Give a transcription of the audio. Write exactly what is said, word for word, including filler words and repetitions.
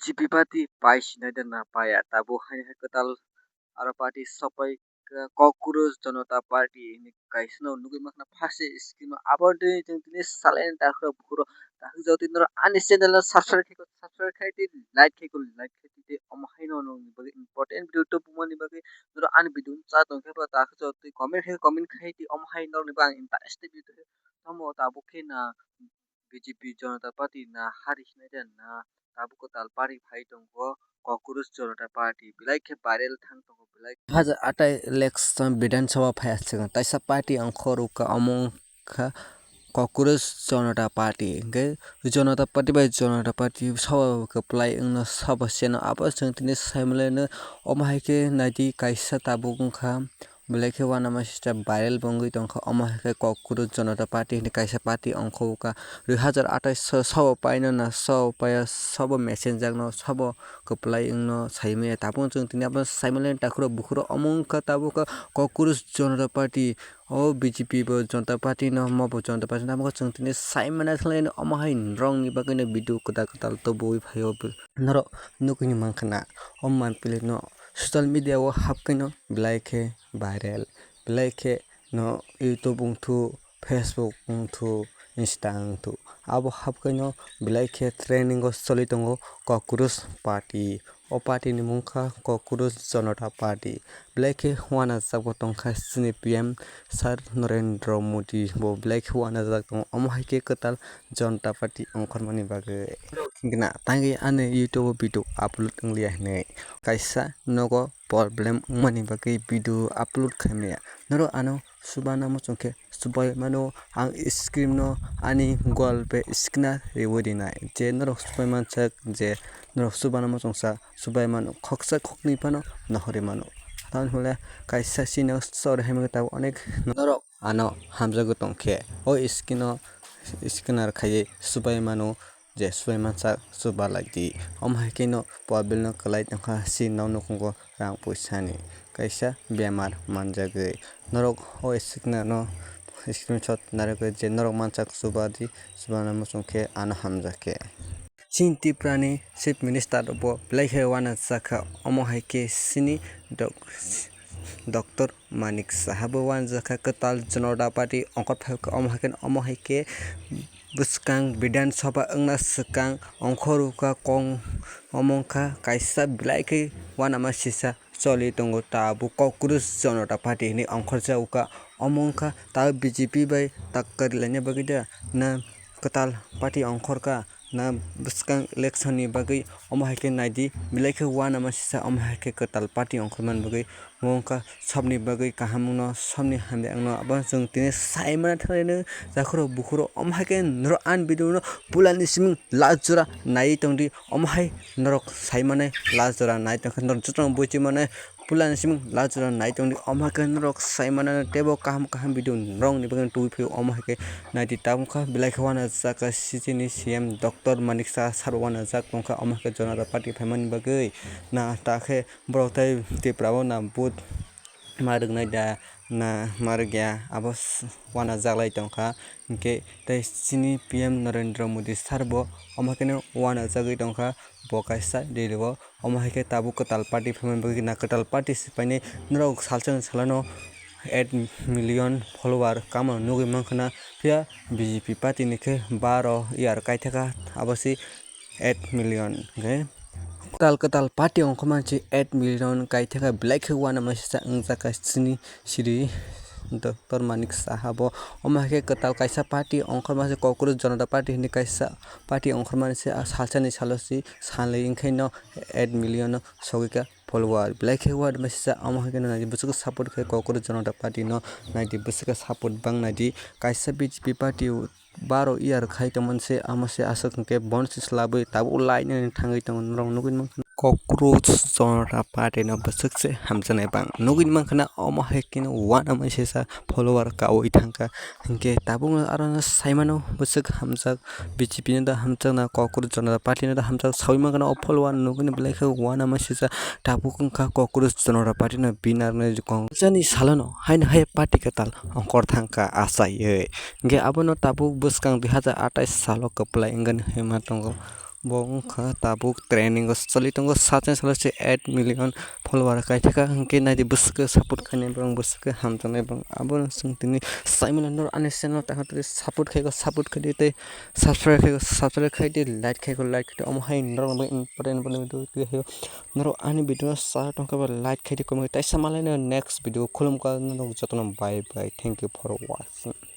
G P party pai sinai de na paya, tabuk haino hai kwtal aro party sopai kha Cockroach Janata Party hinwi kaisa no nugwi mankha first screen o. Abo twi chwng tini salai ni takhuk bukhuk rok takhuk jagwi norok ani channel no subscribe khai kho, subscribe khai tei like khai kho, like khai tei omo haino nokni bagwi important video tubumani bagwi norok ani video no cha tongkhe bo takhuk jagwi comment khai comment khai tei omo hai norokni bagwi ang interested video tamo tabuk khe na B J P Janata Party na hari hinai de na tabuk kwtal party phai tongo Cockroach Janata Party belai khe viral thang tongo belai. Dui hazar athais election Bidhan Sabha phai aswk taisa party ongkhoruk kha omo wngkha Cockroach Janata Party hinkhe Janata Party bai Janata Party sabo kwplai wngno sabo seno abo chwng tini saimalaino omo hai khe naidi kaisa tabuk wngkha. Belai khe uanama sisa viral bo wngwi tongkha, omo hai khe Cockroach Janata Party hinwi kaisa party ongkhorkha. Dui hazar athais sabo paino na sabo paiya sabo mesenjakno sabo kwplai wngno saimaya. Tabukno chwng tini abono saimalaini takhurok bukhurok omo wngkha tabukha Cockroach Janata Party. O B J P bo Janata Party no, omo bo Janata Party no, tabukha chwng tini saimana thanglaino omo hai norokni bagwino video kwtal kwtal tubui phaio. Norok nugwini mankha na, o manpili no social media o hapkhaino belai khe viral, belai khe no YouTube wngthu, Facebook wngthu, Insta wngthu. Abo hapkhaino belai khe trending o choli tongo Cockroach Party. O party ni mung kha Cockroach Janata Party. Belai khe uanajak bo tongkha chini P M Sir Narendra Modi bo belai khe uanajak tongo. Omo hai khe kwtal Janata Party ongkhormani bagwi. Hwnkhe na tangwi ani YouTube o video upload wngliya hinwi kaisa nogo problem wngmani bagwi video upload khaimaya. Norok ano chubana muchung khe chubai mano, ang screen no ani Google Pay scanner riwi rinai je norok chubai mansak je norok chubana muchungsa chubai mano, khoksa khoknwi phano nohorwi mano. Tamoni hwnle kaisa chini sori hai mano tabuk onek norok ano hamjagwi tongkhe o screen o scanner khaiwi chubai mano. Je subai mansak chuba lai di. Omo hai khe no pobil no kwlai tongkha, si nok nukhungo rang puisa ni kaisa bemar manjagwi. Norok o scanner no screenshot narwgwi je norok mansak chuba di, chubana muchung khe ano hamjak khe. Chini Tripura ni Chief Minister bo belai khe uanajak kha, omo hai khe chini dok-, Doctor Manik Saha bo uanajak kha kwtal Janata Party ongkhor phai kha, omo hai khe, omo hai khe bwskang Bidhan Sabha wngna swkang ongkhor rwkha kong omo wngkha kaisa belai khe uanama sisa choli tongo tabuk Cockroach Janata Party hinwi ongkhorjak kha. Omo wngkha tabuk B J P bai takkari laina bagwi da na kwtal party ongkhorkha na bwskang election ni bagwi omo hai khe naidi belai khe uanama sisa omo hai khe kwtal party ongkhormani bagwi. Omo wngkha sobni bagwi kaham wngno, sobni hamya wngno, abo chwng tini sai mano thanglaino, takhurok bukhurok, omo hai khe norok ani video no pulani siming last jora naiwi tongdi, omo hai norok sai mano last jora nai tongkha, norok jotono buichi mano pulani siming last jora nai tongdi, omo hai khe norok sai mano teibo kaham kaham video norokni bagwi tubui phio, omo hai khe naidi tabukha belai khe uanajak kha C C ni C M Doctor Manik Saha sabo uanajak tongkha, omo hai khe Janata Party phaimani bagwi na ta khe. Borok tei Tripura o na vote ma rwknai da na ma rwkya abo s-, uanajaklai tongkha. Hinkhe tei chini P M Narendra Modi sir bo omo haikhe no uanajagwi tongkha, bo kaisa Delhi o. Omo haikhe tabuk kwtal party phaimani bagwi na kwtal party se painai norok salsa ni salano eight million follower kamano nugwi mankha na, phiya B J P party ni khe baro year kaithaka abo se eight million hwnkhe. Kwtal kwtal party ongkhormani se eight million kaithaka belai khe uanama sisa wngjakha chini siri Doctor Manik Saha bo. Omo hai khe kwtal kaisa party ongkhorma se Cockroach Janata Party hinwi kaisa party ongkhormani se ah salsa ni salo se salni wngkhe no eight million no sogwi kha follower. Belai khe uanama sisa omo hai khe no naidi bwswk support khe Cockroach Janata Party no naidi bwswk support bang naidi kaisa B J P party baro year khai tongmani se, amo se aswk hwnkhe bono se swlabwi tabuk lainani thangwi tongo norok nugwi mankha. Cockroach Janata Party no bwswk se hamjaknai bang nugwi mankha na, omo hai kheno uanama sisa follower kaui thangkha. Hinkhe tabukno aro no saimano bwswk hamjak, B J P no da hamjakna, Cockroach Janata Party no da hamjak saui mankha na, o follower nugwi belai khe uanama sisa tabuk wngkha Cockroach Janata Party no winner wngnai kong. Jani salono haino hai party kwtal ongkhor thangkha achaiwi. Hinkhe abono tabuk bwskang dui hazar athais salo kwplai wngani hinwi ma tongo. Bo wngkha tabuk trending o choli tongo, sachen salo se eight million follower kaithaka, hwnkhe naidi bwswk support khainai borok, bwswk hamjaknai borok. Abono chwng tini saimano norok ani channel tangkha tei support khaiko, support khaidi tei subscribe khaiko, subscribe khaidi, like khaiko, like khaidi. Omo hai norok bai important important video twiwi haio. Norok ani video no cha tongkha ba like khaidi, comment khaidi. Taisa malaino next video khulumkha norok jotono bye bye. Thank you for watching.